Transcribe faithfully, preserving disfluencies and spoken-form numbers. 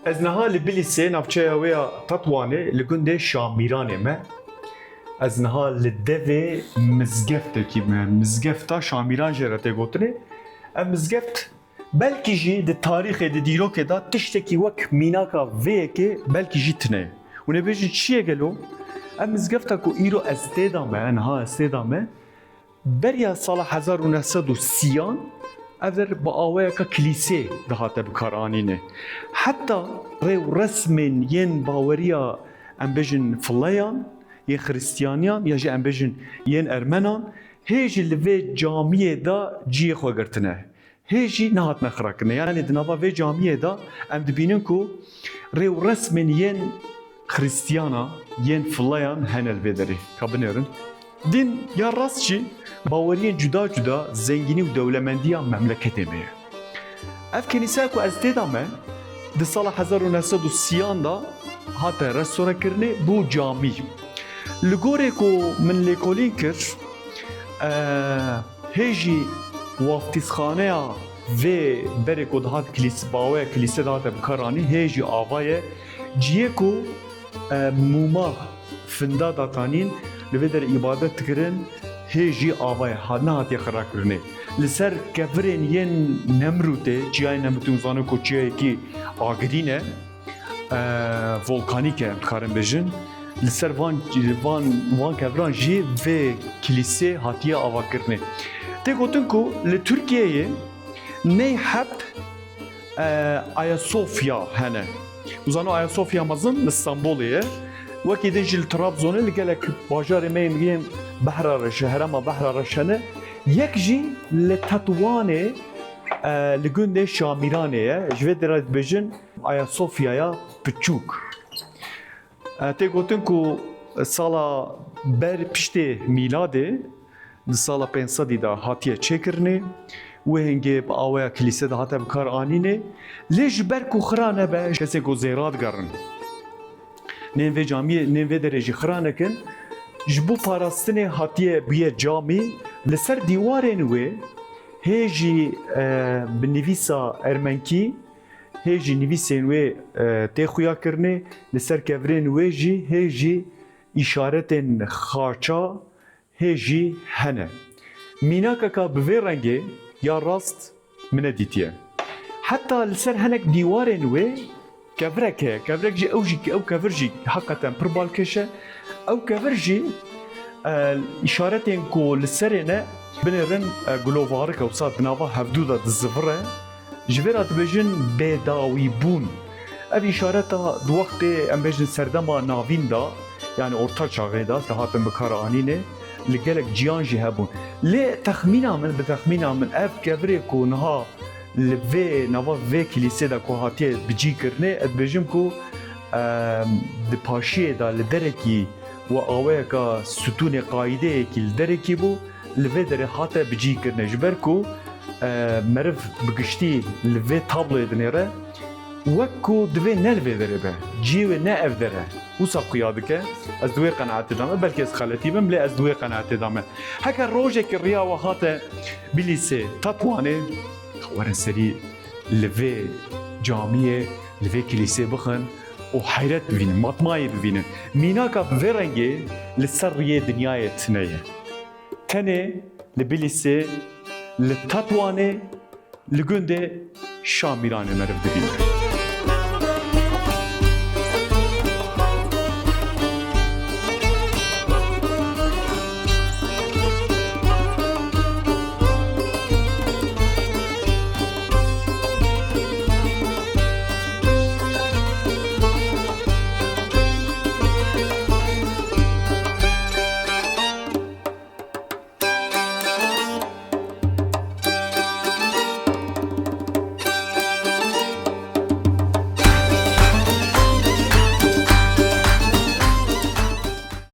Ez niha li Bilîsê, navçeya wê ya Tetwanê, li gundê Şamîranê me. Ez niha li devê mizgeftekî me. Mizgefta Şamîran jê re tê gotinê. Ev mizgeft belkî jî di tarîxê, di dîrokê de tiştekî wek mînaka vê yekê belkî jî tune ye. Hûn ê bêjin çi ye gelo? Ev mizgefta ku îro ez tê de me, niha ez tê de me, beriya sala hezar û neh sed û sîyan ev der bi awayeka kilîsê dihate bikaranînê. Heta rê û resmên yên baweriya, em bêjin, fileyan, yên xirîstiyaniyan ya jî, em bêjin, yên ermenan, hê jî li vê camiyê de cihê xwe girtine. Hê jî nehatine xirakirinê. Yanî di nava vê camiyê de em dibînin ku rê û resmên yên xirîstiyana, yên fileyan hene li vê derê. Ka binêrin. Din ya rast jî baweriyên cuda cuda zengînî û dewlemendiya memleketê me ye. Ev kenîse ku ez tê de me, di sala hezar û neh sed û sîyan de hate restorekirinê, bû camî. Li gorê ku min lêkolîn kir, e, hê jî waftîzxaneya vê berê ku dihat kilîs-, baweya kilîse dihate bikaranîn, hê jî ava ye. Cihê ku, e, mûma finda datanîn, li vê derê îbadet dikirin, hê jî ava ye, ha-, nehatiye xirakirinê. Li ser kevirên yên Nemrûtê, Çiyayê Nemrûtê, hûn zanin ku çiyayekî agirîn e, e, volkanîk e, em dikarin bêjin. Li ser van, van, van keviran jî vê kilîsê hatiye avakirinê. Tê gotin ku li Tirkiyeyê ney heb, e, Ayasofya hene. Hûn zanin Ayasofya mezin li Stenbolê ye. Wekî din jî li Trabzonê, li gelek bajarê me yên, yên Behra Reş, herêma Behra Reş hene. Yek jî li Tetwanê, e, li gundê Şamîranê ye. Ji vê derê dibêjin Ayasofyaya piçûk. E, tê gotin ku sala ber piştê mîladê, di sala pênc sedî de hatiye çêkirinê, wê hingê bi awaya kilîse de hate bikaranînê. Lê ji ber ku xira nebe, kesên ku zêra digerin, nên vê camiyê, nên vê derê jî xira nekin, ji bo parastinê hatiye bûye camî. Li ser dîwarên wê hê jî, e, bi nivîsa ermenkî, hê jî nivîsên wê, e, tê xuyakirinê, li ser kevirên wê jî hê jî îşaretên xaça hê jî hene. Mînakeka bi vê rengê ya rast min nedîtiye. Heta li ser hinek dîwarên wê kevirek heye. Kevirek jî ew jî, ew kevir jî heqeten pir balkêş e. Ew kevir jî, e, îşaretên ku li serê ne, binêrin, e, gulovarik e, wisa di nava hevdû de dizivire. Ji vê re dibêjin bêdawîbûn. Ev îşareta di wextê, em bêjin, serdema navîn de, yanî orta çaxê de dihatin bikaranînê, li gelek ciyan jî hebûn. Lê texmîna min, bi texmîna min, ev kevirê ku niha li vê, nava vê kilîsê de ku hatiye bicîkirinê, ez dibêjim ku, em, di paşiyê de li derekî we awayeka stûnê qayîdeyekî li derekî bû, li vê derê hate bicîkirinê. Ji ber ku, e, meriv bi giştî li vê tabloyê dinêre, wek ku divê ne li vê derê be, cihê wê ne ev der e, wisa xuya dike. Ez di wê qenaetê de me, belkî ez xeletî bim, lê ez di wê qenaetê de me. Heke rojekî riya we hate Bilîsê, Tetwanê, werin serî li vê camiyê, li vê kilîsê bixin û heyret bivînin, matmayê bivînin. Mînaka bi vê rengê li ser riyê dinyayê tune ye. Tenê li Bilîsê, li Tetwanê, li gundê Şamîranê meriv dibîne.